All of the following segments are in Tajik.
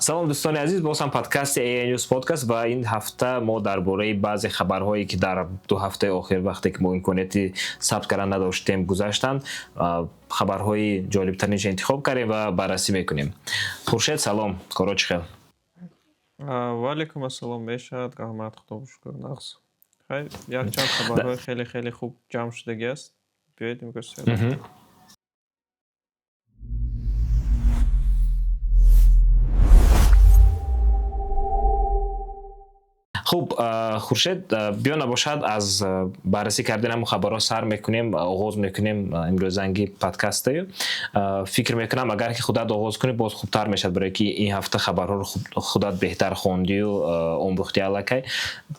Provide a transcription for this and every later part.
Салом, дӯстони азиз, боз ҳам подкасти AI News Podcast ва ин ҳафта мо дар бораи баъзе хабарҳое, ки дар 2 ҳафтаи охир, вақте ки мо имконияти сабт кардан надоштем, гузаштанд, хабарҳои ҷолибтаринро интихоб кардем ва баррасӣ мекунем. Хуршед, салом, коро чӣ хел? Ва алайкум ассалом, мешавад, раҳмат, худо шукр, нағз. Хайр, якчанд хабарҳои хеле хеле хуб ҷамъ шудагӣ аст. Биёед имрӯз сӯҳбат кунем. Хуб, Хуршед, биё набошад, аз баррасӣ кардани ҳамон хабарҳо сар мекунем, оғоз мекунем имрӯзанги подкастаю. Фикр мекунам, агар ки худат оғоз кунӣ, боз хубтар мешавад, барое ки ин ҳафта хабарҳоро худат беҳтар хондию омӯхтӣ аллакай.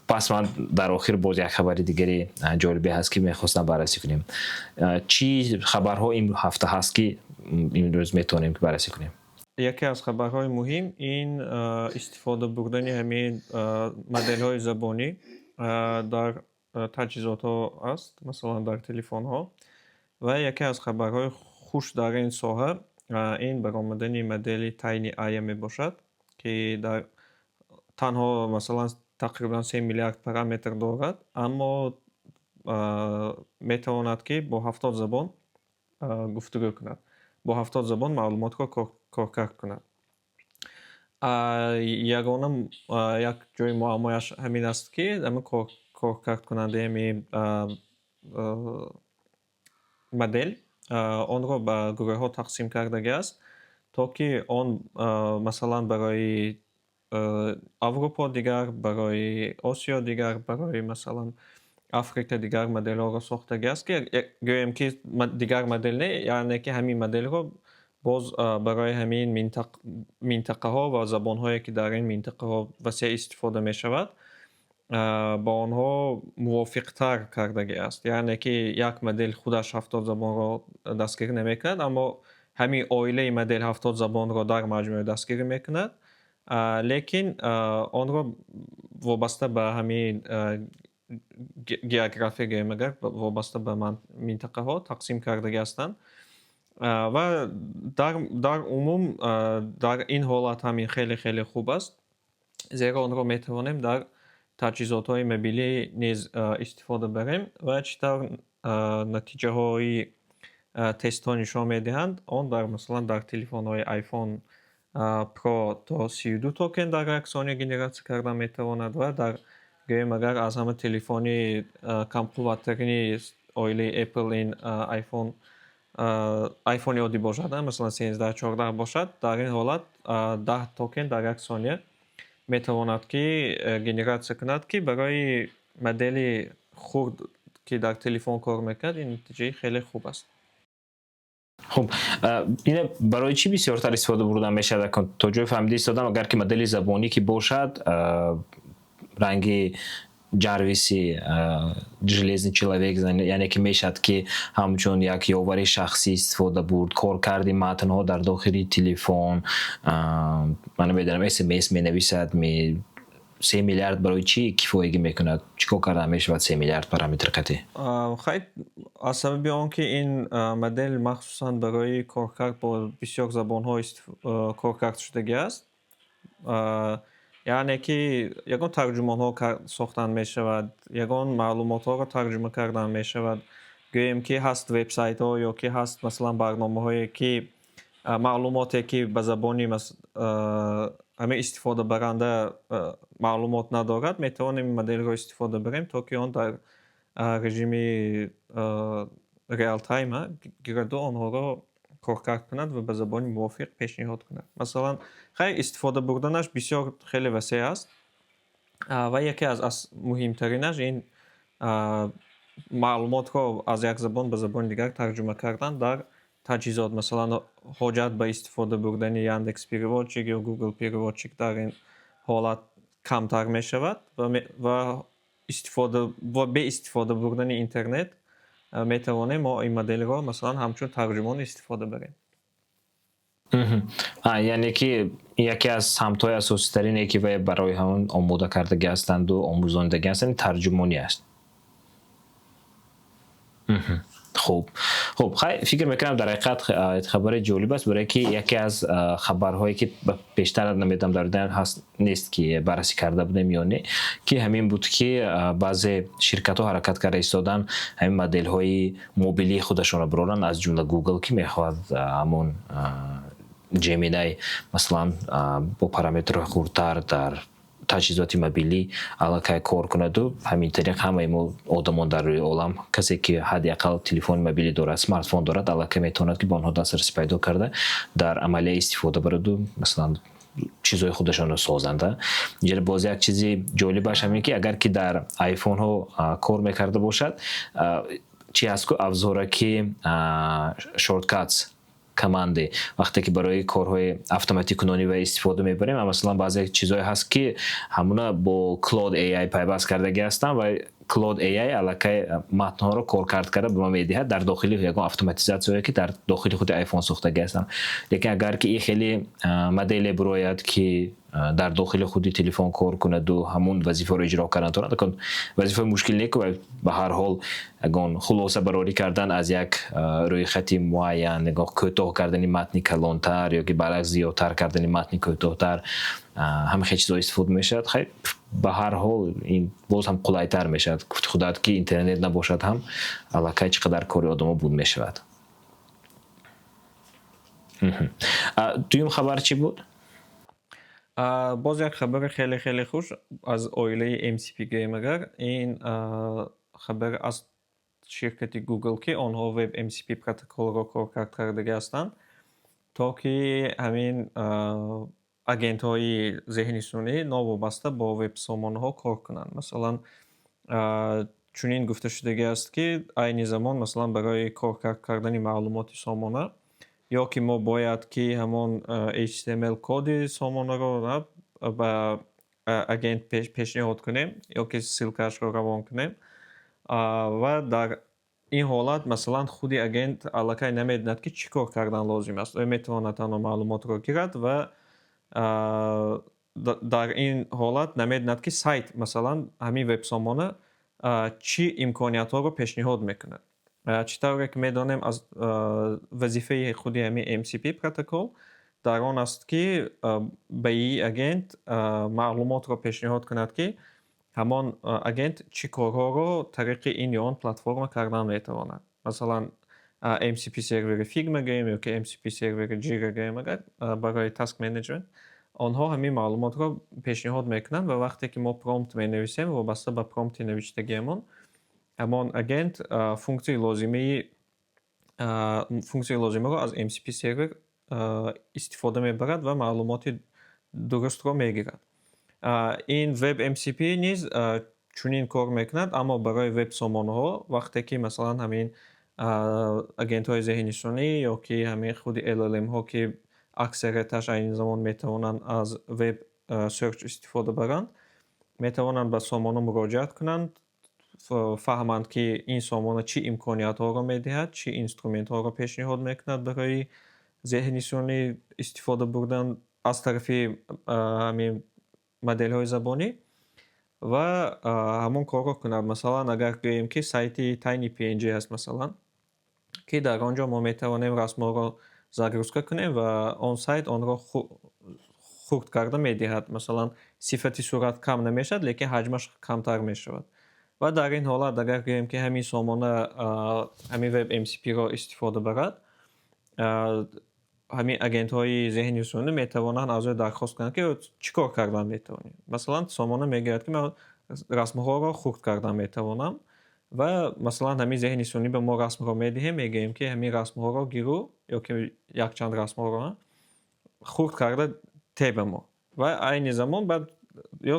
Пас ман дар охир боз як хабари дигари ҷолибе ҳаст, ки мехостам баррасӣ кунем. Чӣ хабарҳо ин ҳафта ҳаст, ки имрӯз метавонем ки баррасӣ кунем? Яке аз хабарҳои муҳим ин истифода бурдани ҳамин моделҳои забонӣ дар таҷҳизотҳо аст, масалан дар телефонҳо. Ва яке аз хабарҳои хуш дар ин соҳа ин баромадани модели Tiny AI мебошад, ки дар танҳо масалан тақрибан 3 миллиард параметр дорад, аммо метавонад, ки бо 70 забон гуфтугӯ кунад, бо 70 забон маълумотро коркард кунад. Ягона як ҷои муаммояш ҳамин аст, ки ҳамин коркардкунандаи ҳамин модель онро ба гурӯҳҳо тақсим кардагӣ аст, то ки он масалан барои Аврупо дигар, барои Осиё дигар, барои масалан Африка дигар моделҳоро сохтагӣ аст, ки гӯем ки дигар модель не, яъне ки ҳамин моделро боз барои ҳамин минтақаҳо ва забонҳое, ки дар ин минтақаҳо васеъ истифода мешавад, ба онҳо мувофиқтар кардагӣ аст. Яъне ки як модель худаш 70 забонро дастгирӣ намекунад, аммо ҳамин оилаи модель 70 забонро дар маҷмӯъ дастгирӣ мекунад, лекин онро вобаста ба ҳамин география, гӯем агар, вобаста ба минтақаҳо тақсим кардагӣ ҳастанд. Ва дар умум дар ин ҳолат ҳамин хеле хеле хуб аст, зеро онро метавонем дар таҷҳизотҳои мобилӣ низ истифода барем. Ва чӣ тавр натиҷаҳои тестҳо нишон медиҳанд, он дар масалан дар телефонҳои iPhone Pro то 32 токен дар як сония генератсия кардан метавонад ва дар, гӯем агар, аз ҳама телефони камқувваттарини оилаи Apple, ин iPhone оддӣ бошад, масалан 13, 14 бошад, дар ин ҳолат 10 токен дар як сония метавонад, ки генератсия кунад, ки барои модели хурд, ки дар телефон кор мекунад, ин натиҷаи хеле хуб аст. Хуб, ина барои чӣ бисёртар истифода бурда мешавад? То ҷои фаҳмида истодам, агар ки модели забонӣ ки бошад, ранги Ҷарвиси Железный человек, яъне ки мешавад, ки ҳамчун як ёвари шахсӣ истифода бурд, коркарди матнҳо дар дохили телефон, ман намедонам, СМС менависад. 3 миллиард барои чӣ кифоягӣ мекунад? Чӣ кор кардан мешавад 3 миллиард параметр қатъӣ? Хайр, аз сабаби он ки ин модель махсусан барои коркард бо бисёр забонҳо коркард шудагӣ аст, яъне ки ягон тарҷумонҳо сохтан мешавад, ягон маълумотҳоро тарҷума кардан мешавад. Гӯем ки ҳаст вебсайтҳо ё ки ҳаст масалан барномаҳое, ки маълумоте, ки ба забони ҳамин истифодабаранда маълумот надорад, метавонем ин моделро истифода барем, то ки он дар режими real time гираду онҳоро коркард кунад ва ба забони мувофиқ пешниҳод кунад. Масалан, хайр, истифода бурданаш бисёр хеле васеъ аст ва яке аз муҳимтаринаш ин маълумотро аз як забон ба забони дигар тарҷума кардан дар таҷҳизот. Масалан, ҳоҷат ба истифода бурдани Яндекс Переводчик ё Google Переводчик дар ин ҳолат камтар мешавад ва истифода бо бе истифода бурдани интернет метавонем мо ин моделро масалан ҳамчун тарҷумон истифода барем. Яъне ки яке аз самтҳои асоситарине, ки вай барои ҳамон омода кардагӣ ҳастанду омӯзондагӣ ҳастанд, тарҷумонӣ аст. Хуб, хай, фикр мекунам, дар ҳақиқат хабари ҷолиб аст, барое ки яке аз хабарҳое ки пештар, намедонам, дар ҳаст нест, ки баррасӣ карда будем ё не, ки ҳамин буд, ки баъзе ширкатҳо ҳаракат карда истодан ҳамин моделҳои мобилии худашонро бироранд, аз ҷумла Google, ки мехоҳад ҳамон Gemini, масалан, бо параметрҳои хурдтар дар таҷҳизоти мобилӣ аллакай кор кунаду ҳамин тариқ ҳамаи мо одамон дар рӯи олам, касе ки ҳадди ақал телефони мобилӣ дорад, смартфон дорад, аллакай метавонад, ки ба онҳо дастрасӣ пайдо карда, дар амалия истифода бараду, масалан, чизҳои худашонро созанд. Инҷа боз як чизи ҷолибаш ҳамин, ки агар ки дар айфонҳо кор мекарда бошад, чи ҳаст ку, авзораки Shortcuts команды, вақте ки барои корҳои автоматикунонӣ ва истифода мебарем, масалан, баъзе чизҳое ҳаст, ки ҳамуна бо Claude AI пайваст кардагӣ ҳастанд ва Claude AI аллакай матнҳоро коркард карда ба ма медиҳад дар дохили ягон автоматизатсияое, ки дар дохили худи iPhone сохтагӣ ҳастанд. Лекин агар ки ин хеле моделе бирояд, ки дар дохили худи телефон кор кунаду ҳамун вазифаро иҷро кардан тавонад, вазифаи мушкил не ку, ба ҳар ҳол ягон хулоса барорӣ кардан аз як рӯйхати муайян, ягон кӯтоҳ кардани матни калонтар ё ки баръакс зиёдтар кардани матни кӯтоҳтар, ҳама хел чизҳо истифода мешавад. Хай, ба ҳар ҳол ин боз ҳам қулайтар мешавад. Гуфти худат, ки интернет набошад ҳам, аллакай чӣ қадар кори одамо буд мешавад. Дуюм хабар чӣ буд? Боз як хабари хеле хеле хуш аз оилаи MCP гӯем агар, ин хабар аз ширкати Google, ки онҳо Web MCP протоколро коркард кардагӣ ҳастанд, то ки ҳамин агентҳои зеҳни сунъӣ новобаста бо веб-сомонаҳо кор кунанд. Масалан, чунин гуфта шудагӣ аст, ки айни замон, масалан, барои коркард кардани маълумоти сомона ё ки мо бояд ки ҳамон HTML коди сомонаро ба агент пешниҳод кунем ё ки ссылкаашро равон кунем ва дар ин ҳолат, масалан, худи агент аллакай намедонад, ки чӣ кор кардан лозим аст. Ӯ метавонад танҳо маълумотро гирад ва дар ин ҳолат намедонад, ки сайт, масалан, ҳамин веб-сомона чӣ имкониятҳоро пешниҳод мекунад. Чӣ тавре ки медонем, аз вазифаи худи ҳамин MCP протокол дар он аст, ки ба ин агент маълумотро пешниҳод кунад, ки ҳамон агент чӣ корҳоро тариқи ин ё он платформа кардан метавонад. Масалан, MCP сервери Figma гӯем ё ки MCP сервери Jira гӯем агар, барои task management онҳо ҳамин маълумотро пешниҳод мекунанд ва вақте ки мо промпт менависем, вобаста ба промпти навиштагиамон ҳамон агент функсияи лозимаро аз MCP сервер истифода мебарад ва маълумоти дурустро мегирад. Ин Web MCP низ чунин кор мекунад, аммо барои веб-сомонаҳо. Вақте ки, масалан, ҳамин агентҳои зеҳни сунъӣ ё ки ҳамин худи LLM-ҳо, ки аксарияташ айни замон метавонанд аз web search истифода баранд, метавонанд ба сомона муроҷиат кунанд, фаҳманд, ки ин сомона чӣ имкониятҳоро медиҳад, чӣ инструментҳоро пешниҳод мекунад барои зеҳни сунъӣ истифода бурдан аз тарафи ҳамин моделҳои забонӣ ва ҳамон корро кунад. Масалан, агар гӯем, ки сайти TinyPNG аст, масалан, ки дар он ҷо мо метавонем расмҳоро загрузка кунем ва он сайт онро хурд карда медиҳад. Масалан, сифати сурат кам намешавад, лекин ҳаҷмаш камтар мешавад. Ва дар ин ҳолат, агар гӯем, ки ҳамин сомона ҳамин Web MCP-ро истифода барад, ҳамин агентҳои зеҳни сунъӣ метавонанд аз ӯ дархост кунанд, ки чӣ кор кардан метавонӣ. Масалан, сомона мегӯяд, ки ман расмҳоро хурд кардан метавонам ва, масалан, ҳамин зеҳни сунъӣ ба мо расмро медиҳем, мегӯем, ки ҳамин расмҳоро гиру ё ки якчанд расмҳоро хурд карда те ба мо ва айни замон баъд ё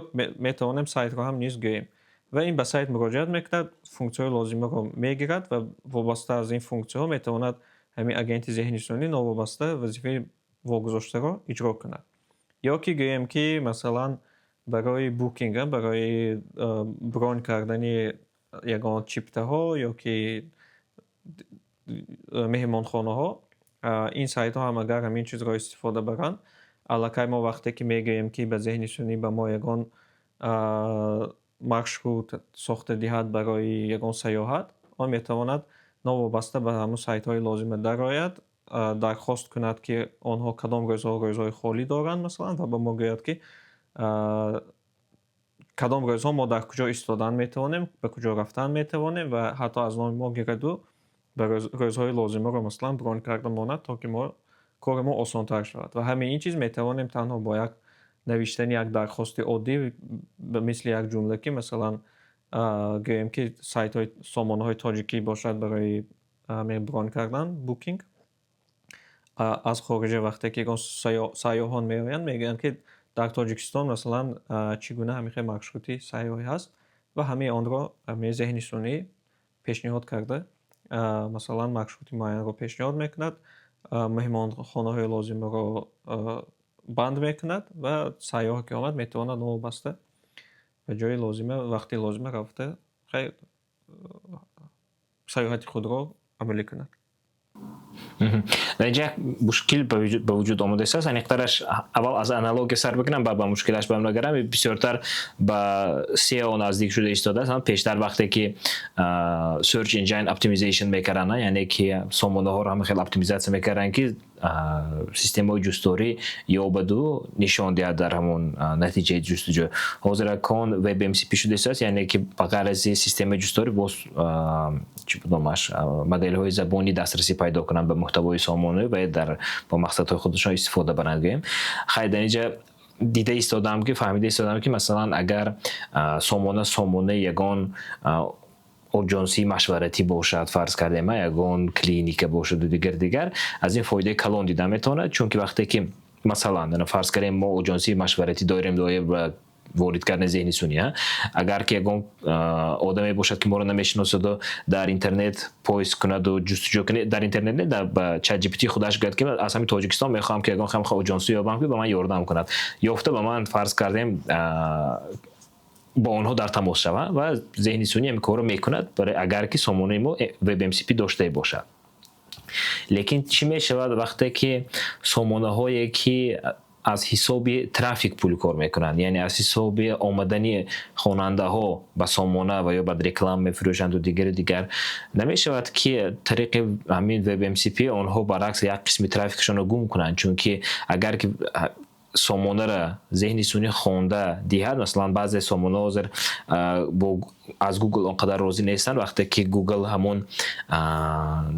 метавонем сайтро ҳам низ гӯем ва ин ба сайт муроҷиат мекунад, функсияҳои лозимаро мегирад ва вобаста аз ин функсияҳо метавонад ҳамин агенти зеҳни сунъӣ новобаста вазифаи вогузоштаро иҷро кунад. Ё ки гӯем, ки, масалан, барои booking, барои бронь кардани ягон чиптаҳо ё ки меҳмонхонаҳо, ин сайтҳо ҳам агар ҳамин чизро истифода баранд, аллакай мо вақте ки мегӯем, ки ба зеҳни сунъӣ ба мо ягон маршрут сохта диҳад барои ягон сайёҳат, он метавонад Новобаста ба ҳамун сайтҳои лозима дарояд, дархост кунад, ки онҳо кадом рӯзҳо рӯзҳои холӣ доранд, масалан, ва ба мо гӯяд, ки кадом рӯзҳо мо дар куҷо истодан метавонем, ба куҷо рафтан метавонем, ва ҳатто аз номи мо гираду ба рӯзҳои лозимаро, масалан, бронь карда монад, то ки мо кори мо осонтар шавад. Ва ҳамаи ин чиз метавонем танҳо бо як навиштани як дархости оддӣ, ба мисли як ҷумла, ки масалан, гӯем, ки сайтҳои сомонаҳои тоҷикӣ бошад барои бронь кардан, booking. Аз хориҷа вақте ки ягон сайёҳон меоянд, мегӯянд, ки дар Тоҷикистон, масалан, чӣ гуна ҳамин хел маршрути сайёҳӣ ҳаст, ва ҳамаи онро ҳамаи зеҳни сунъӣ пешниҳод карда, масалан, маршрути муайянро пешниҳод мекунад, меҳмонхонаҳои лозимаро банд мекунад, ва сайёҳ ки омад, метавонад новобаста ба ҷои лозима, вақти лозима рафта, хайр, сайёҳати худро амалӣ кунад. Дар инҷа як мушкил ба вуҷуд омадааст. Аниқтараш, аввал аз аналогия сар бикунам, баъд ба мушкилаш бармегарам. Бисёртар ба SEO наздик шуда истодааст. Пештар вақте ки search engine optimization мекарданд, яъне ки сомонаҳоро ҳама хел оптимизатсия мекарданд, ки системаҳои ҷустторӣ ёбаду нишон диҳад дар ҳамон натиҷаи ҷустуҷӯ. Ҳозир акон Web MCP шуда истодааст, яъне ки ба ғайр аз системаи ҷустторӣ боз, чӣ буд номаш, моделҳои забонӣ дастрасӣ пайдо кунанд ба муҳтавои сомонаӣ ва дар бо мақсадҳои худашон истифода баранд, гӯем. Хайр, дар инҷа дида истодам, ки фаҳмида истодам, ки масалан, агар сомона сомонаи ягон оҷонсии машваратӣ бошад, фарз кардем, ягон клиника бошаду дигар дигар, аз ин фоидаи калон дида метавонад, чунки вақте ки, масалан, фарз кардем, мо оҷонсии машваратӣ дорем доир ба ворид кардани зеҳни сунъӣ, агар ки ягон одаме бошад, ки моро намешиносаду дар интернет поиск кунаду ҷустуҷӯ кунад, дар интернет не, ба ChatGPT худаш гӯяд, ки аз ҳамин Тоҷикистон мехоҳам, ки ягон оҷонсӣ ёбам, ки ба ман ёрдам кунад, ёфта ба ман, фарз кардем, бо онҳо дар тамос шавад, ва зеҳни сунъӣ ҳамин корро мекунад, барои агар ки сомонаи мо WebMCP доштае бошад. Лекин чӣ мешавад, вақте ки сомонаҳое ки аз ҳисоби трафик пул кор мекунанд, яъне аз ҳисоби омадани хонандаҳо ба сомона ва ё бад реклама мефурӯшанду дигару дигар, намешавад, ки тариқи ҳамин WebMCP онҳо баръакс як қисми трафикашонро гум кунанд? Чунки агар ки сомонара зеҳни сунъӣ хонда диҳад, масалан, баъзе сомонаҳо ҳозир аз Google он қадар розӣ нестанд, вақте ки Google ҳамон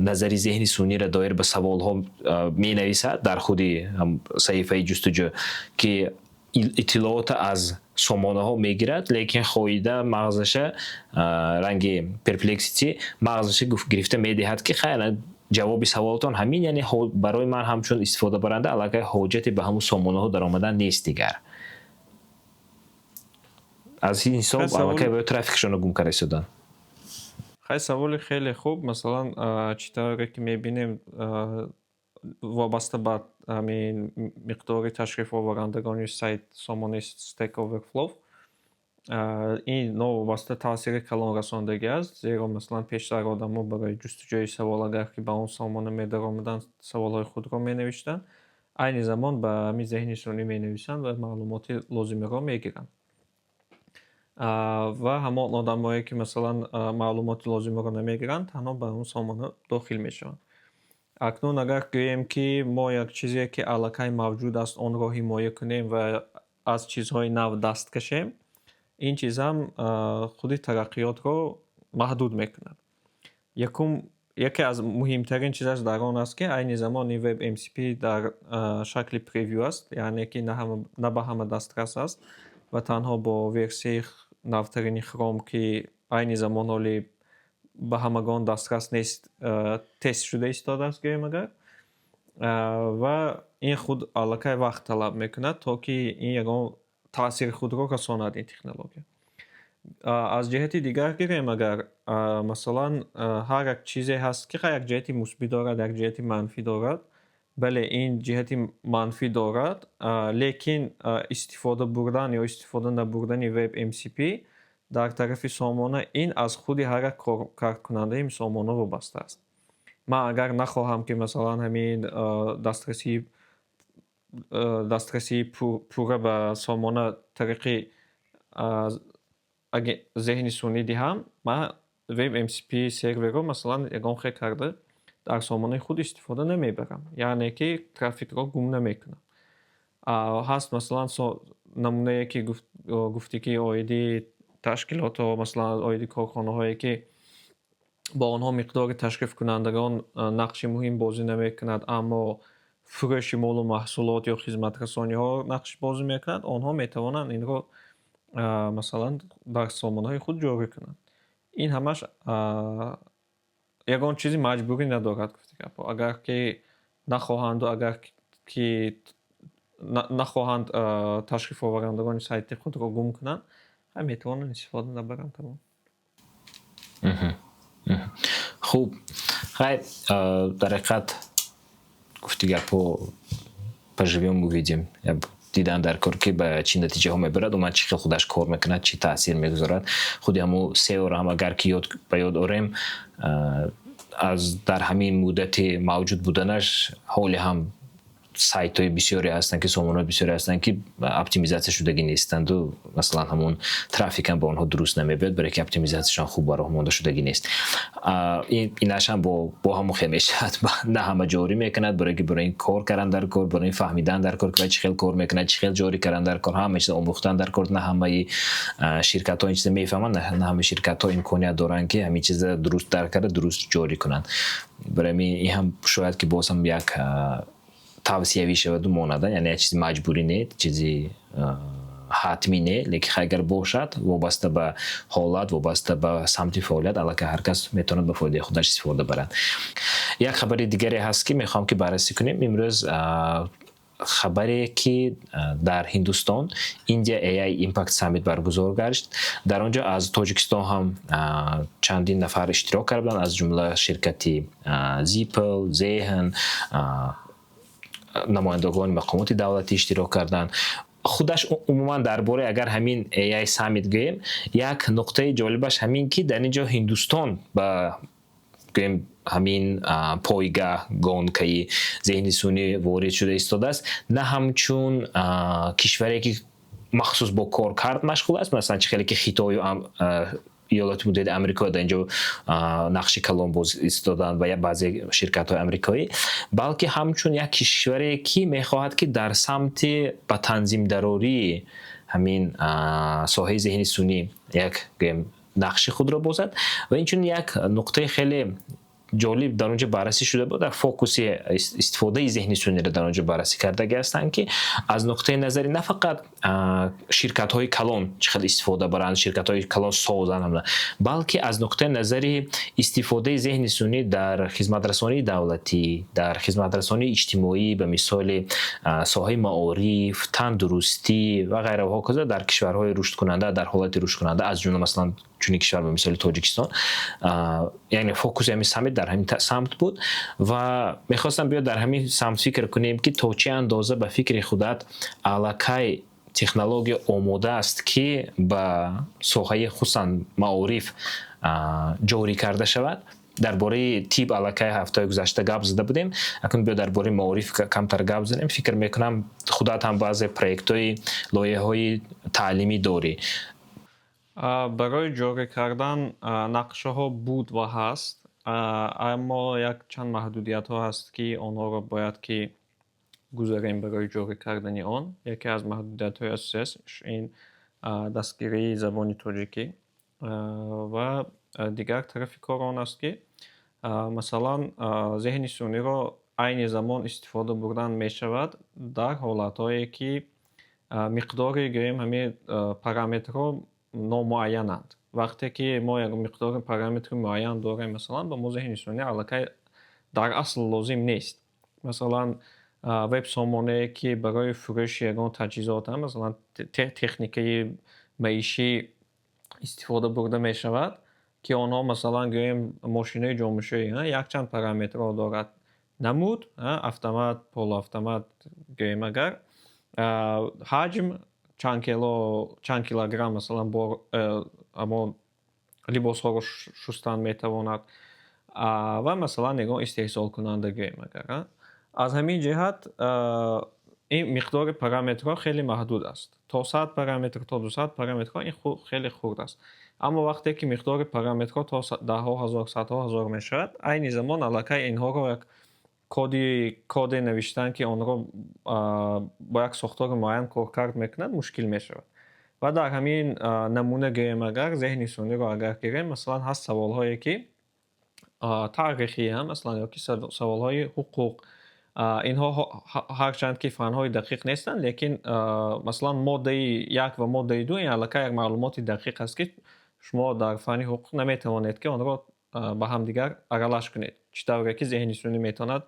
назари зеҳни сунъиро доир ба саволҳо менависад дар худи саҳифаи ҷустуҷӯ, ки иттилоота аз сомонаҳо мегирад, лекин хоида мағзаша, ранги Perplexity, мағзаша гирифта медиҳад, ки хайр, ҷавоби саволатон ҳамин, яъне барои ман ҳамчун истифодабаранда аллакай ҳоҷате ба ҳамун сомонаҳо даромадан нест дигар. Аз ин ҳисоб аллакай бояд трафикшонро гум карда истоданд. Хай, саволи хеле хуб. Масалан, чӣ тавре ки мебинем, вобаста ба ҳамин миқдори ташрифоварандагони сайт, сомонаи Stack Overflow, ин новобаста таъсири калон расондагӣ аст, зеро, масалан, пештар одамо барои ҷустуҷӯи савол, агар ки ба он сомона медаромаданд, саволҳои худро менавиштанд, айни замон ба ҳамин зеҳни сунъӣ менависанд ва маълумоти лозимиро мегиранд. Ва ҳамон одамое ки, масалан, маълумоти лозимиро намегиранд, танҳо ба он сомона дохил мешаванд. Акнун агар гӯем, ки мо як чизе ки аллакай мавҷуд аст, онро ҳимоя кунем ва аз чизҳои нав даст кашем, ин чизам худи тараққиётро маҳдуд мекунад. Якум, яке аз муҳимтарин чизаш дар он аст, ки айни замон ин Web MCP дар шакли превью аст, яъне ки на ба ҳама дастрас аст ва танҳо бо версияи навтарини Chrome, ки айни замон ҳоли ба ҳамагон дастрас нест, тест шуда истодааст, гӯем агар. Ва ин худ аллакай вақт талаб мекунад, то ки ин ягон таъсири худро расонад, ин технология. Аз ҷиҳати дигар гирем агар, масалан, ҳар як чизе ҳаст, ки як ҷиҳати мусбӣ дорад, як ҷиҳати манфӣ дорад. Бале, ин ҷиҳати манфӣ дорад, лекин истифода бурдан ё истифода набурдани Web MCP дар тарафи сомона, ин аз худи ҳар як коркардкунандаи сомона вобаста аст. Ман агар нахоҳам, ки, масалан, ҳамин дастрасии пурра ба сомона тариқи зеҳни сунъӣ диҳам, ман Web MCP серверро, масалан, ягон хел карда дар сомонаи худ истифода намебарам, яъне ки трафикро гум намекунам. Ҳаст, масалан, намунае, ки гуфтӣ, ки оиди ташкилотҳо, масалан, оиди корхонаҳое, ки бо онҳо миқдори ташрифкунандагон нақши муҳим бозӣ намекунад, аммо фурӯши молу маҳсулот ё хизматрасониҳо нақш бозӣ мекунад, онҳо метавонанд инро, масалан, дар сомонаҳои худ ҷорӣ кунанд. Ин ҳамаш ягон чизи маҷбурӣ надорад, гуфти гапҳо. Агар ки нахоҳанду агар ки нахоҳанд ташрифоварандагони сайти худро гум кунанд, метавонанд истифода набаранд, тамом. Хуб, хайр, дар ҳақиқат, гуфти гапҳо, поживем — увидим. Дидан дар кор, ки ба чӣ натиҷаҳо мебарад, умуман чӣ хел худаш кор мекунад, чӣ таъсир мегузорад. Худи ҳамун SEO-ро ҳам агар ки ба ёд орем, аз дар ҳамин муддати мавҷуд буданаш ҳоле ҳам сайтҳои бисёре ҳастанд, ки сомонаҳои бисёре ҳастанд, ки оптимизатсия шудагӣ нестанду, масалан, ҳамон трафикам ба онҳо дуруст намебиёд, барое ки оптимизатсияшон хуб ба роҳ монда шудагӣ нест. Инаш ҳам бо ҳамон хел мешавад, на ҳама ҷорӣ мекунад, барое ки барои ин кор кардан дар кор, барои ин фаҳмидан дар кор, ки вай чӣ хел кор мекунад, чӣ хел ҷорӣ кардан дар кор, ҳама чиз омӯхтан дар кор. На ҳамаи ширкатҳо ин чиза мефаҳманд, на ҳамаи ширкатҳо имконият доранд, ки ҳамин чиза дуруст дарк карда, дуруст ҷорӣ кунанд. Барои ҳамин ин ҳам шояд, ки боз ҳам як тавсиявӣ шаваду монад, яъне як чизи маҷбурӣ не, чизи ҳатмӣ не, лекин агар бошад, вобаста ба ҳолат, вобаста ба самти фаъолият, аллакай ҳар кас метавонад ба фоидаи худаш истифода барад. Як хабари дигаре ҳаст, ки мехоҳам, ки баррасӣ кунем имрӯз, хабаре, ки дар Ҳиндустон India AI Impact Summit баргузор гашт. Дар он ҷо аз Тоҷикистон ҳам чандин нафар иштирок карданд, аз ҷумла ширкати Zipel, Зеҳн, намояндагони мақомоти давлатӣ иштирок карданд. Худаш умуман дар бораи агар ҳамин AI Summit гӯем, як нуқтаи ҷолибаш ҳамин, ки дар ин ҷо Ҳиндустон ба, гӯем, ҳамин пойга гонкаи зеҳни сунъӣ ворид шуда истодааст, на ҳамчун кишваре, ки махсус бо коркард машғул аст, масалан, чӣ хеле ки Хитою Иёлоти Муттаҳидаи Амрико дар ин ҷо нақши калон боз истоданд ва баъзе ширкатҳои амрикоӣ, балки ҳамчун як кишваре, ки мехоҳад, ки дар самти ба танзимдарории ҳамин соҳаи зеҳни сунъӣ як, гӯем, нақши худро бозад. Ва инчунин як нуқтаи хеле ҷолиб дар он ҷо баррасӣ шуда буд, дар фокуси истифодаи зеҳни сунъиро дар он ҷо баррасӣ кардагӣ ҳастанд, ки аз нуқтаи назари на фақат ширкатҳои калон чӣ хел истифода баранд, ширкатҳои калон созанд, балки аз нуқтаи назари истифодаи зеҳни сунъӣ дар хизматрасонии давлатӣ, дар хизматрасонии иҷтимоӣ, ба мисоли соҳаи маориф, тандурустӣ ва ғайра ва ҳоказо, дар кишварҳои рушдкунанда, дар ҳолати рушдкунанда, аз ҷумла, масалан, чунин кишвар ба мисоли Тоҷикистон. Яъне фокуси ҳамин саммит дар ҳамин самт буд ва мехостам биё дар ҳамин самт фикр кунем, ки то чӣ андоза, ба фикри худат, аллакай технология омода аст, ки ба соҳаи хусусан маориф ҷорӣ карда шавад. Дар бораи тиб аллакай ҳафтаи гузашта гап зада будем, акнун биё дар бораи маориф камтар гап занем. Фикр мекунам, худат ҳам баъзе проектҳои, лоиҳаҳои таълимӣ дорӣ. Барои ҷорӣ кардан нақшаҳо буд ва ҳаст, аммо як чанд маҳдудиятҳо ҳаст, ки онҳоро бояд ки гузарем барои ҷорӣ кардани он. Яке аз маҳдудиятҳои асосиаш ин дастгирии забони тоҷикӣ ва дигар тарафи кор он аст, ки, масалан, зеҳни сунъиро айни замон истифода бурдан мешавад дар ҳолатҳое, ки миқдори, гӯем, ҳамин параметрҳо номуайянанд. Вақте ки мо як миқдори параметри муайян дорем, масалан, ба мо зеҳни сунъӣ аллакай дар асл лозим нест. Масалан, веб-сомонае, ки барои фурӯши ягон таҷҳизот, масалан, техникаи маишӣ истифода бурда мешавад, ки онҳо, масалан, гӯем, мошинаи ҷомашӯӣ якчанд параметрҳо дорад: намуд, автомат, полуавтомат, гӯем агар, ҳаҷм, чанд кило, чанд килограмм, масалан, бор ҳамон либосҳоро шустан метавонад ва, масалан, ягон истеҳсолкунанда, гӯем агар. Аз ҳамин ҷиҳат Ин миқдори параметрҳо хеле маҳдуд аст. То 100 параметр, то 200 параметрҳо ин хеле хурд аст. Аммо вақте ки миқдори параметрҳо то даҳҳо ҳазор, садҳо ҳазор мешавад, айни замон аллакай инҳоро як коде навиштан, ки онро бо як сохтори муайян коркард мекунад, мушкил мешавад. Ва дар ҳамин намуна гӯем, агар зеҳни сунъиро агар гирем, масалан, ҳаст саволҳое, ки таърихӣ, масалан, ё ки саволҳои ҳуқуқ. Инҳо ҳарчанд ки фанҳои дақиқ нестанд, лекин, масалан, моддаи як ва моддаи ду ин аллакай як маълумоти дақиқ аст, ки шумо дар фанни ҳуқуқ наметавонед, ки онро ба ҳамдигар аралаш кунед. Чӣ тавре ки зеҳни сунъӣ метавонад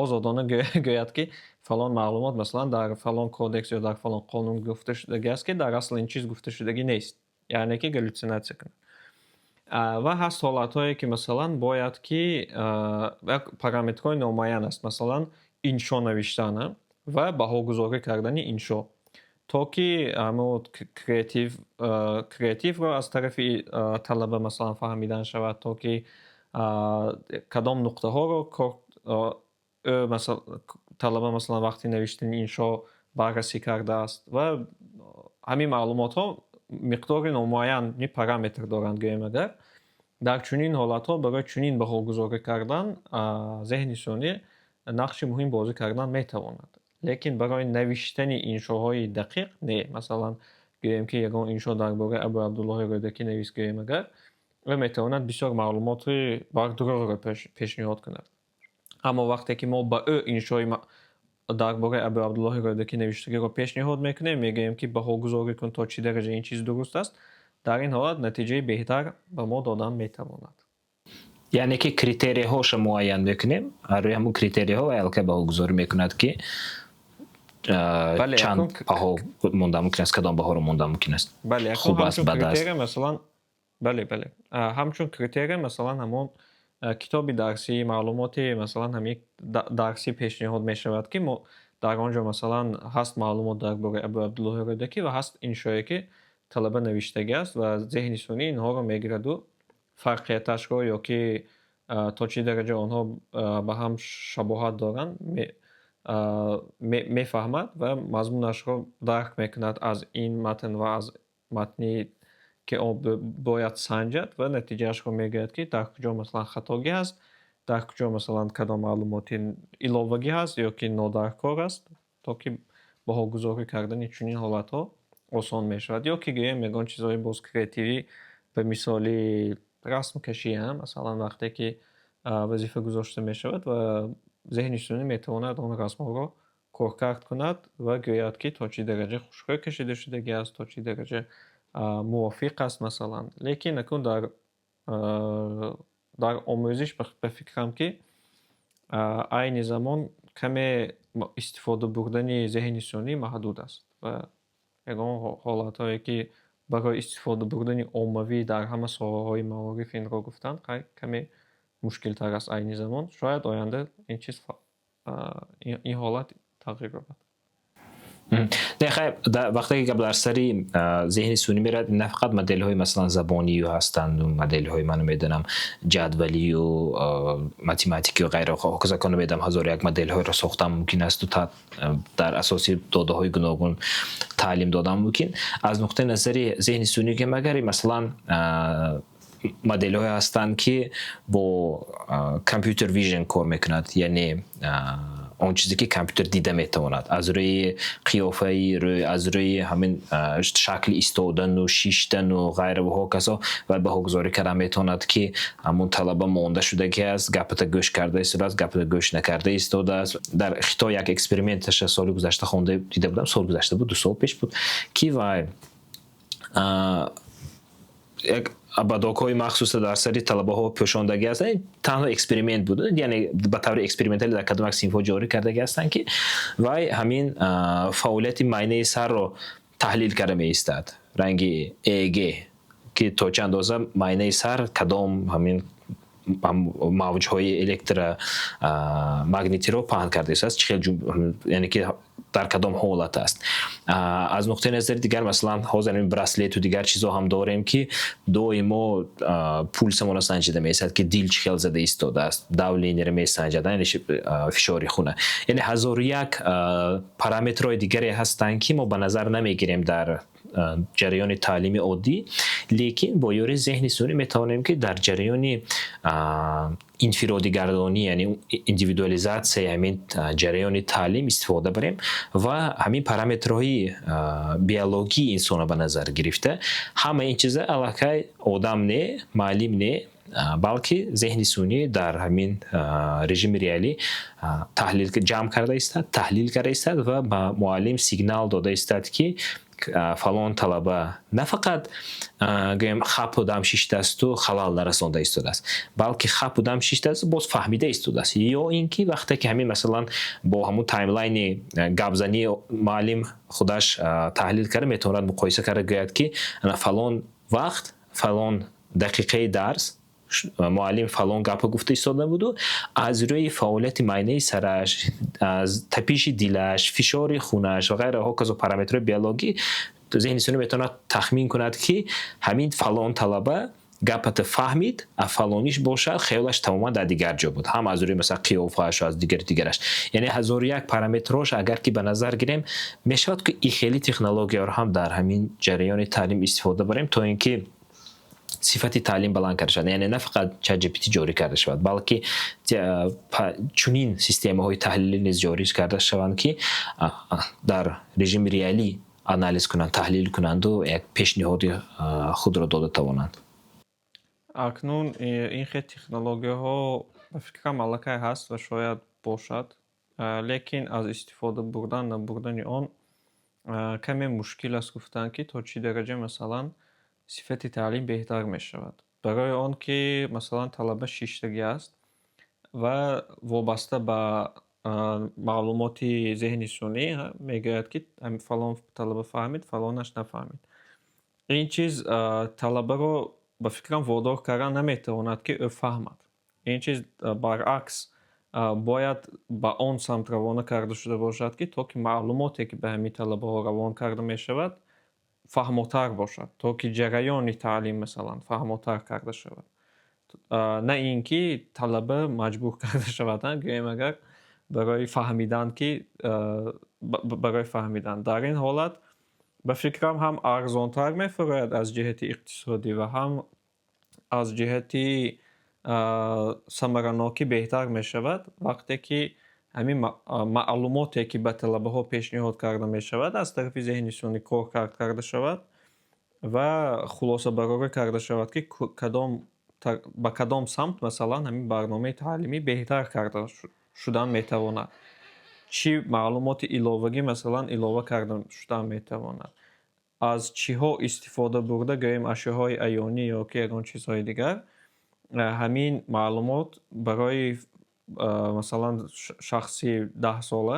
озодона гӯяд, ки фалон маълумот, масалан, дар фалон кодекс ё дар фалон қонун гуфта шудагӣ аст, ки дар асл ин чиз гуфта шудагӣ нест, яъне ки галлюцинатсия кунад. Ва ҳаст ҳолатҳое, ки, масалан, бояд ки як параметрҳои номуайян аст, масалан, иншо навиштан ва баҳогузорӣ кардани иншо, то ки креативро аз тарафи талаба, масалан, фаҳмидан шавад, то ки кадом нуқтаҳоро талаба, масалан, вақти навиштани иншо баррасӣ кардааст. Ва ҳамин маълумотҳо миқдори номуайяни параметр доранд, гӯем агар. Дар чунин ҳолатҳо барои чунин баҳогузорӣ кардан зеҳни сунъӣ нақши муҳим бозӣ кардан метавонад, лекин барои навиштани иншоҳои дақиқ не. Масалан, гӯем, ки ягон иншо дар бораи Абу Абдуллоҳи Рӯдакӣ навис, гӯем агар, ӯ метавонад бисёр маълумоти бардурӯғро пешниҳод кунад. Аммо вақте ки мо ба ӯ иншои дар бораи Абу Абдуллоҳи Рӯдакӣ навиштагиро пешниҳод мекунем, мегӯем, ки баҳогузорӣ кун, то чӣ дараҷа ин чиз дуруст аст, дар ин ҳолат натиҷаи беҳтар ба мо додан метавонад. Яъне ки критерияҳоша муайян мекунем, рӯи ҳамун критерияҳо аллакай баҳогузорӣ мекунад, ки чанд баҳо мондан мумкин аст, кадом баҳоро мондан мумкин аст. Бале. Хуб аст, бад аст. Масалан, бале, ҳамчун критерия, масалан, ҳамон китоби дарсӣ, маълумоти, масалан, ҳамин дарсӣ пешниҳод мешавад, ки мо дар он ҷо, масалан, ҳаст маълумот дар бораи Абу Абдуллоҳи Рӯдакӣ ва ҳаст иншое, ки талаба навиштагӣ аст, ва зеҳни сунъӣ инҳоро мегираду фарқияташро ё ки то чӣ дараҷа онҳо ба ҳам шабоҳат доранд, мефаҳмад ва мазмунашро дарк мекунад аз ин матн ва аз матни, ки он бояд санҷад, ва натиҷаашро мегӯяд, ки дар куҷо, масалан, хатогӣ ҳаст, дар куҷо, масалан, кадом маълумоти иловагӣ ҳаст ё ки нодаркор аст, то ки баҳогузорӣ кардани чунин ҳолатҳо осон мешавад. Ё ки гӯем, ягон чизҳои боз креативӣ, ба мисоли расмкашӣ, масалан, вақте ки вазифа гузошта мешавад ва зеҳни сунъӣ метавонад он расмҳоро коркард кунад ва гӯяд, ки то чӣ дараҷа хушрӯй кашида шудагӣ аст, то чӣ дараҷа мувофиқ аст, масалан. Лекин акнун дар омӯзиш, ба фикрам, ки айни замон каме истифода бурдани зеҳни сунъӣ маҳдуд аст ва ягон ҳолатҳое, ки барои истифода бурдани оммавӣ дар ҳама соҳаҳои маориф инро гуфтанд, каме мушкилтар аст айни замон. Шояд оянда ин чиз, ин ҳолат тағйир ёбад. Не, хайр, вақте ки гап дар сари зеҳни сунъӣ меравад, на фақат моделҳои, масалан, забонию ҳастанд, моделҳои, ман намедонам, ҷадвалию математикию ғайра, ҳоказо, намедонам, ҳазору як моделҳоеро сохтан мумкин асту дар асоси додаҳои гуногун таълим додан мумкин. Аз нуқтаи назари зеҳни сунъӣ ки магар, масалан, моделҳое ҳастанд, ки бо computer vision кор мекунад, яъне он чизе, ки компютер дида метавонад, аз рӯи қиёфаи рӯй, аз рӯи ҳамин шакли истодану шиштану ғайра ва ҳоказо, ва баҳогузорӣ кардан метавонад, ки ҳамун талаба монда шудагӣ аст, гапата гӯш карда истодааст, гапата гӯш накарда истодааст. Дар Хитой як эксперименташа соли гузашта хонда дида будам, соли гузашта буд, 2 сол пеш буд, ки вай як ободокҳои махсуса дар сари талабаҳо пӯшондагӣ ҳастанд. Танҳо эксперимент буд, яъне ба таври эксперименталӣ дар кадом як синфҳо ҷорӣ кардагӣ ҳастанд, ки вай ҳамин фаъолияти майнаи сарро таҳлил карда меистад, ранги ЭЭГ, ки то чӣ андоза майнаи сар кадом ҳамин Мавҷҳои электромагнитиро паҳн карда истодааст, чӣ хел, яъне ки дар кадом ҳолат аст. Аз нуқтаи назари дигар, масалан, ҳозир ҳамин браслету дигар чизҳо ҳам дорем, ки доимо пулсамонро санҷида меистад, ки дил чӣ хел зада истодааст, давлениеро месанҷад, яъне фишори хуна. Яъне ҳазору як параметрҳои дигаре ҳастанд, ки мо ба назар намегирем дар ҷараёни таълими оддӣ, лекин бо ёрии зеҳни сунъӣ метавонем, ки дар ҷараёни инфиродигардонӣ, яъне индивидуализатсияи ҳамин ҷараёни таълим истифода барем ва ҳамин параметрҳои биологии инсонро ба назар гирифта, ҳама ин чиза аллакай одам не, муаллим не, балки зеҳни сунъӣ дар ҳамин режими реалӣ таҳлил ҷамъ карда истад, таҳлил карда истад ва ба муаллим сигнал дода истад, ки фалон талаба на фақат, гӯем, хапу дам шиштаасту халал нарасонда истодааст, балки хапу дам шиштааст, боз фаҳмида истодааст. Ё ин ки вақте ки ҳамин, масалан, бо ҳамун таймлайни гапзании муаллим худаш таҳлил карда метавонад, муқоиса карда гӯяд, ки фалон вақт, фалон дақиқаи дарс муаллим фалон гапро гуфта истода буду аз рӯи фаъолияти майнаи сараш, аз тапиши дилаш, фишори хунаш ва ғайра, ҳоказо параметрҳои биологӣ, зеҳни сунъӣ метавонад тахмин кунад, ки ҳамин фалон талаба гапата фаҳмид, а фалониш бошад, хаёлаш тамоман дар дигар ҷо буд, ҳам аз рӯи, масалан, қиёфааш, аз дигари дигараш. Яъне ҳазору як параметрҳош агар ки ба назар гирем, мешавад, ки и хели технологияро ҳам дар ҳамин ҷараёни таълим истифода барем, то ин ки сифати таълим баланд карда шавад. Яъне на фақат ChatGPT ҷорӣ карда шавад, балки чунин системаҳои таҳлилӣ низ ҷорӣ карда шаванд, ки дар режими реалӣ анализ кунанд, таҳлил кунанду як пешниҳоди худро дода тавонанд. Акнун ин хел технологияҳо, ба фикрам, аллакай ҳаст ва шояд бошад, лекин аз истифода бурдан, набурдани он каме мушкил аст гуфтан, ки то чӣ дараҷа, масалан, сифати таълим беҳтар мешавад. Барои он ки, масалан, талаба шиштагӣ аст ва вобаста ба маълумоти зеҳни сунъӣ мегӯяд, ки фалон талаба фаҳмид, фалонаш нафаҳмид. Ин чиз талабаро, ба фикрам, водор кардан наметавонад, ки ӯ фаҳмад. Ин чиз, баръакс, бояд ба он самт равона карда шуда бошад, ки то ки маълумоте, ки ба ҳамин талабаҳо равон карда мешавад, фаҳмотар бошад, то ки ҷараёни таълим, масалан, фаҳмотар карда шавад, на ин ки талаба маҷбур карда шавад, гӯем агар, барои фаҳмидан, ки барои фаҳмидан. Дар ин ҳолат, ба фикрам, ҳам арзонтар мефурояд аз ҷиҳати иқтисодӣ ва ҳам аз ҷиҳати самаранокӣ беҳтар мешавад, вақте ки ҳамин маълумоте, ки ба талабаҳо пешниҳод карда мешавад, аз тарафи зеҳни сунъӣ коркард карда шавад ва хулосабарорӣ карда шавад, ки кадом ба кадом самт, масалан, ҳамин барномаи таълимӣ беҳтар карда шудан метавонад, чӣ маълумоти иловагӣ, масалан, илова карда шудан метавонад, аз чиҳо истифода бурда, гӯем, ашёҳои аёнӣ ё ки ягон чизҳои дигар, ҳамин маълумот барои, масалан, шахси 10-сола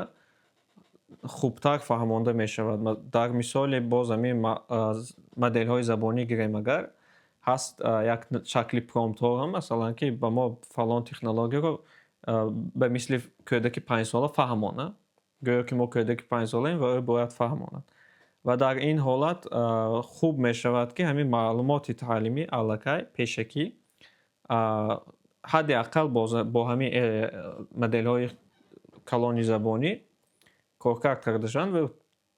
хубтар фаҳмонда мешавад. Дар мисоле боз ҳамин моделҳои забонӣ гирем агар, ҳаст як шакли промптҳо, масалан, ки ба мо фалон технологияро ба мисли кӯдаки 5-сола фаҳмонад. Гӯё ки мо кӯдаки 5-солаем ва ӯ бояд фаҳмонад. Ва дар ин ҳолат хуб мешавад, ки ҳамин маълумоти таълимӣ аллакай пешакӣ ҳадди ақал бо ҳамин моделҳои калони забонӣ коркард карда шаванд ва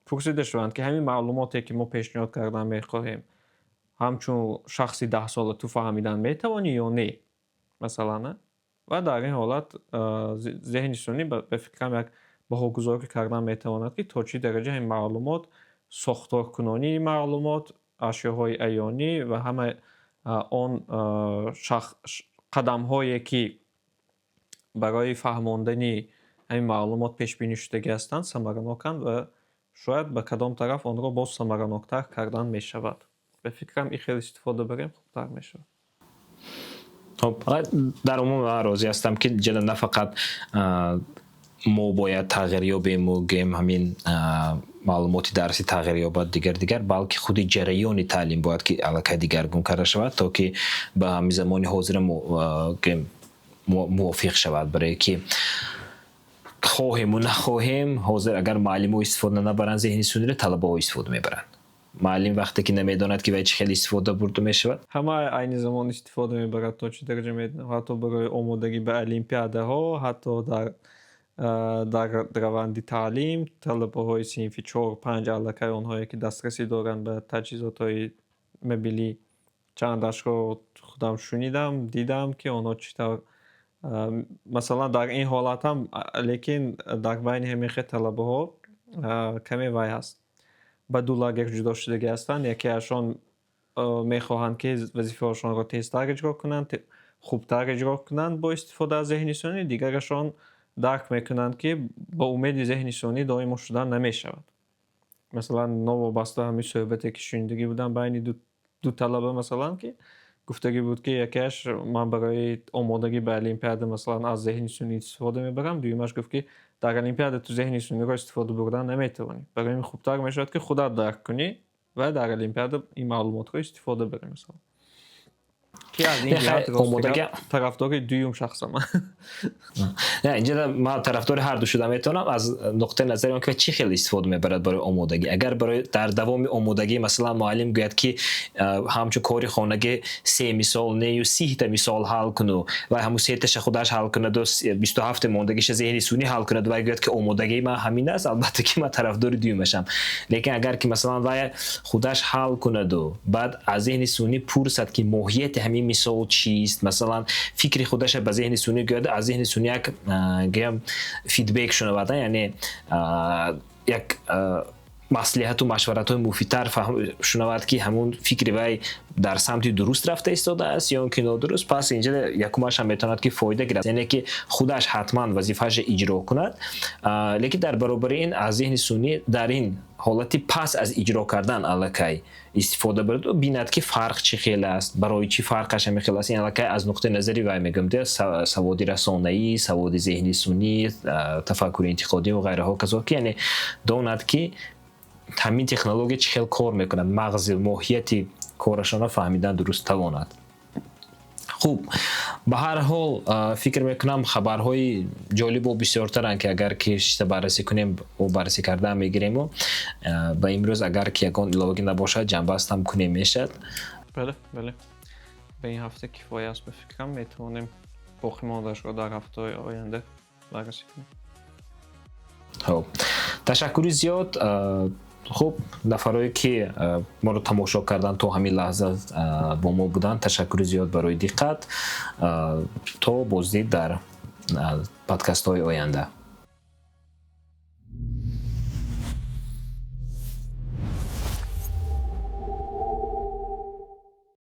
пурсида шаванд, ки ҳамин маълумоте, ки мо пешниҳод кардан мехоҳем, ҳамчун шахси 10-сола ту фаҳмидан метавонӣ ё не, масалан. Ва дар ин ҳолат зеҳни сунъӣ, ба фикрам, як баҳогузорӣ кардан метавонад, ки то чӣ дараҷа ин маълумот, сохторкунонии маълумот, ашёҳои аёнӣ ва ҳама он қадамҳое, ки барои фаҳмондани ҳамин маълумот пешбинӣ шудагӣ ҳастанд, самараноканд ва шояд ба кадом тараф онро боз самараноктар кардан мешавад. Ба фикрам, ин хел истифода барем, хубтар мешавад. Хоб, дар умум ман розӣ ҳастам, ки ҷада на фақат мо бояд тағйир ёбему, гӯем, ҳамин. Маълумоти дарсӣ тағйир ёбад, дигар дигар, балки худи ҷараёни таълим бояд ки аллакай дигаргун карда шавад, то ки ба ҳамин замони ҳозира мувофиқ шавад. Барое ки хоҳему нахоҳем, ҳозир агар муаллимо истифода набаранд зеҳни сунъиро, талабаҳо истифода мебаранд. Муаллим вақте ки намедонад, ки вай чӣ хел истифода бурда мешавад. Ҳама айни замон истифода мебарад, то чӣ дараҷа медонам, ҳатто барои омодагӣ ба олимпиадаҳо, ҳатто дар раванди таълим талабаҳои синфи чор, панҷ, аллакай онҳое ки дастрасӣ доранд ба таҷҳизотҳои мобилӣ, чандашро худам шунидам, дидам, ки онҳо чӣ тавр, масалан, дар ин ҳолат ҳам. Лекин дар байни ҳамин хел талабаҳо каме вай ҳаст, ба ду лагер ҷудо шудагӣ ҳастанд. Якеашон мехоҳанд, ки вазифаҳошонро тезтар иҷро кунанд, хубтар иҷро кунанд бо истифода аз зеҳни сунъӣ, дигарашон дарк мекунанд, ки бо умеди зеҳни сунъӣ доимо шудан намешавад. Масалан, новобаста ҳамин суҳбате, ки шунидагӣ будам байни ду талаба, масалан, ки гуфтагӣ буд, ки якеаш: «Ман барои омодагӣ ба олимпиада, масалан, аз зеҳни сунъӣ истифода мебарам», дуюмаш гуфт, ки дар олимпиада ту зеҳни сунъиро истифода бурдан наметавонӣ, барои ин хубтар мешавад, ки худат дарк кунӣ ва дар олимпиада ин маълумотро истифода барӣ, масалан. Ки аз ин ҷиҳат тарафдори дуюм шахсам. Не, инҷа ман тарафдори ҳарду шуда метавонам, аз нуқтаи назари он ки чӣ хел истифода мебарад барои омодагӣ. Агар барои дар давоми омодагӣ, масалан, муаллим гӯяд, ки ҳамчун кори хонагӣ се мисол нею 30-та мисол ҳал куну, вай ҳамун сеташа худаш ҳал кунаду 27 мондагиша зеҳни сунъӣ ҳал кунад, вай гӯяд, ки омодагии ман ҳамин аст, албатта ки ман тарафдори дуюмашам. Лекин агар ки, масалан, вай худаш ҳал кунаду баъд аз зеҳни сунъӣ пурсад, ки моҳияти ҳамин мисол чист, масалан, фикри худаша ба зеҳни сунъӣ гӯяд, аз зеҳни сунъӣ як, гӯям, feedback шунавад, яъне як маслиҳату машваратҳои муфидтар шунавад, ки ҳамун фикри вай дар самти дуруст рафта истодааст ё он ки нодуруст, пас инҷа якумашам метавонад, ки фоида гирад. Яъне ки худаш ҳатман вазифаашро иҷро кунад, лекин дар баробари ин аз зеҳни сунъӣ дар ин ҳолати пас аз иҷро кардан аллакай истифода барад, бинад, ки фарқ чӣ хел аст, барои чӣ фарқаш ҳамин хел аст. Ин аллакай аз нуқтаи назари вай мегӯям, саводи расонаӣ, саводи зеҳни сунъӣ, тафаккури интиқодӣ ва ғайраҳо казо, ки яъне донад, ки ҳамин технология чӣ хел кор мекунад, мағзи моҳияти корашонро фаҳмидан дуруст тавонад. Хуб, ба ҳар ҳол, фикр мекунам, хабарҳои ҷолибо бисёртаранд, ки агар ки шита баррасӣ кунем, баррасӣ кардан мегириму. Ба имрӯз агар ки ягон иловагӣ набошад, ҷамъбастам кунем мешавад. Бале, ба ин ҳафта кифоя аст, ба фикрам. Метавонем боқимондаашро дар ҳафтаҳои оянда баррасӣ кунем. Хуб, ташаккури зиёд. Хуб, нафарое ки моро тамошо кардан, то ҳамин лаҳза бо мо буданд, ташаккури зиёд барои диққат. То боздид дар подкастҳои оянда.